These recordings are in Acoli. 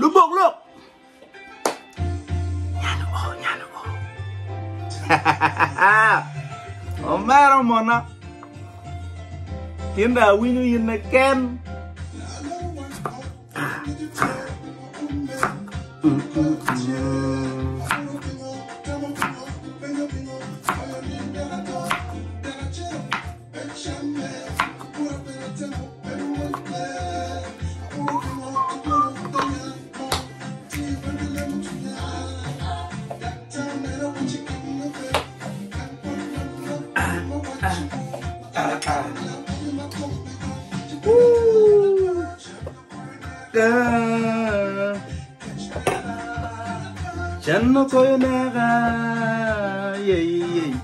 Lubok lok. Nyalo o, nyalo o. Omera omona. Tinda awinyo in ne ken. Mm, mm, mm. Cen okoyo neka, yeah, yeah.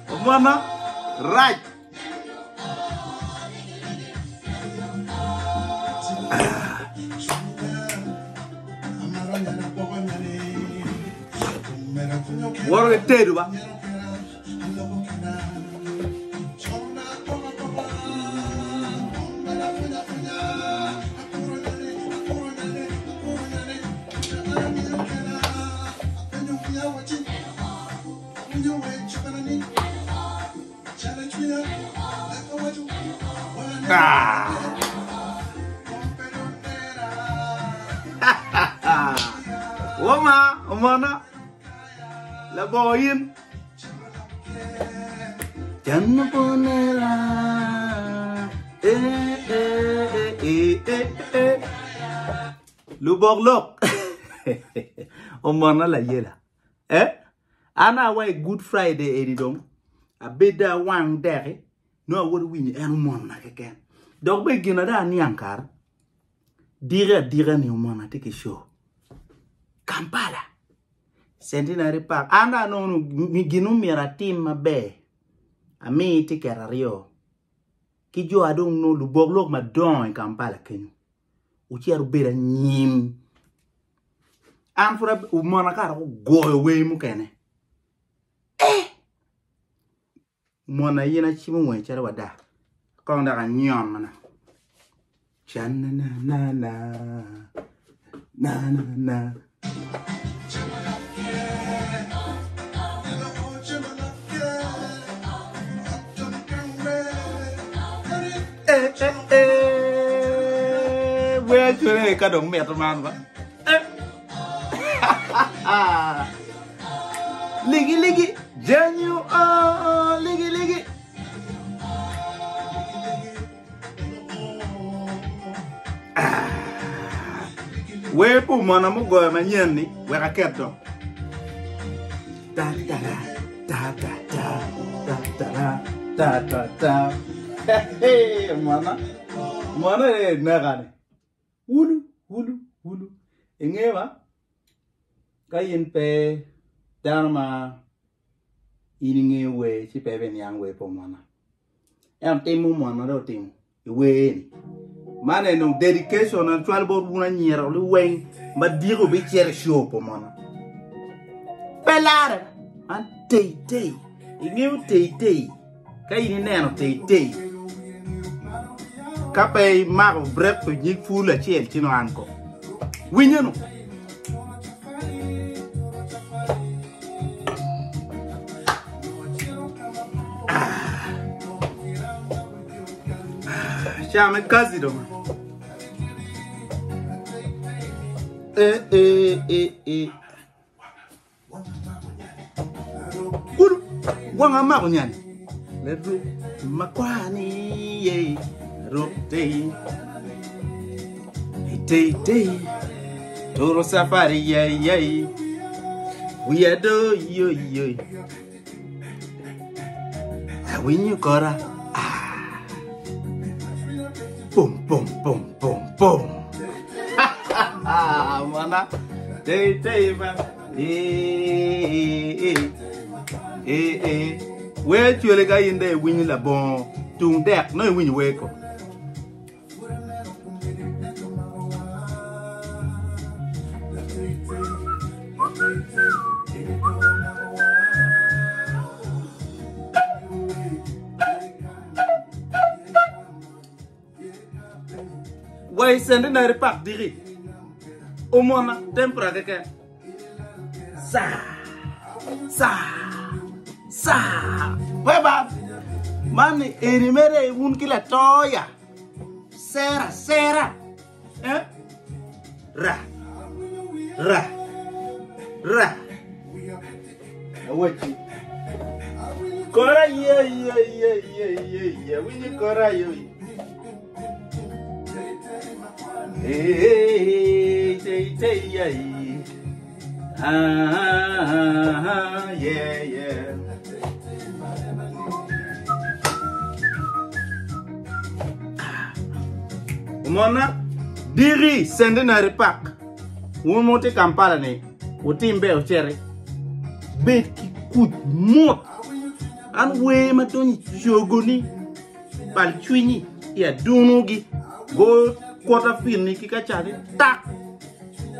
Omwana rac. Woro ki tedo ba. Woma, omona, labongo in. Can ponera. Eh, eh, eh, eh, eh. Lubok lok. Omona layela. Eh? An awa i Good Friday eni dong abedo awang deki nongo awoto winyo en omona keken. Dok bene gin ada aniang kara diki adika ni omona tye ki show. Kampala Centenary Park an dong anongo ni gin omyero atim maber ami tiket aryo ki jo adong nongo lubok lok madongo i Kampala kenyo wucit wubed anyim. An pud omona kara ogoyo wer mukene. Eh! Omona in acimo wer calo wada. Kong dok anyon mana. Can na na na na na na. Eh, eh, eh. Wer acwele ka dong mito man ba. Eh. Ligi ligi, janyu oh, ligi ligi. Wer pa omona mugoyo manyen-ni wek aket dong. Ta ta ta ta ta ta ta ta ta ta. Hey, omona. Omona e neka ni. Wulu wulu wulu. Ingeyo ba? Ka in pe dano ma in ingeyo wer ci pe ibiniang wer pa omona. Ento tim mumon ma dong otimo i wer-ni. Man eni dong dedication na cwalo bot wun anyira liweng ma diko bicito i show pa omona. Pe lare man tei tei ingeyo tei tei ka in ineno tei tei ka pe imako brek pi nyig pul acel ci nongo an ko winyo nu. Came kazi dong. Eh, eh, eh, eh. Kulu, wang amako nyani. Leru makwani ye ruk tei. Tei tei. Toro safari ye ye. We adore yo yo. Awinyo kora. Ah. Boom boom boom boom boom. Mana. Tei tei ba. Eh eh. Ee ee, wer cwele ka in dong iwinyo labongo tung dek nongo iwinyo wer ko. Wa i Centenary Park diki, omona tempera keken. Sa, sa, sa. Weba, man eni mere wun ki latoya. Sera, sera. Eh? Ra, ra, ra. Awaci. Kora ye ye ye ye ye ye. Winyi kora yo. Hey, hey, hey, hey. Ah, ah, ah, yeah, yeah. Omona, diki Centenary Park. Wun ma wutye Kampala ni, wutim ber wuciti. Bed ki kuc mot. An wer ma donyo i cogoni. Bal cwinyi i adunugi, go kwota finni ki kacati tak,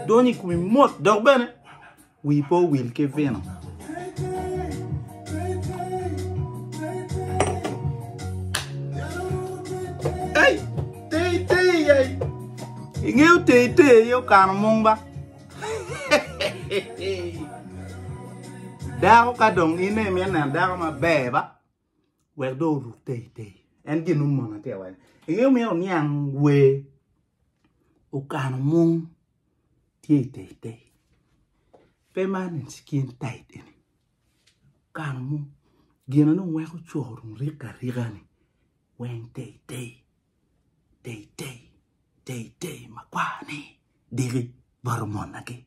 donyo i komi mot, dok bene wii pe owil ki vino. Ei, tei tei ei, ingeyo tei tei aye okano mung ba? Dako ka dong in imito neno dako maber ba? Wek dong oruk teitei. En gin ma omona tye awaco. Ingeyo myero oniang wer okano mung tye i teitei. Pe man ni skin tight eni. Okano mung gin na dong weko co dong rike arika ni weng teitei teitei teitei makwar ni diki bot omonagi.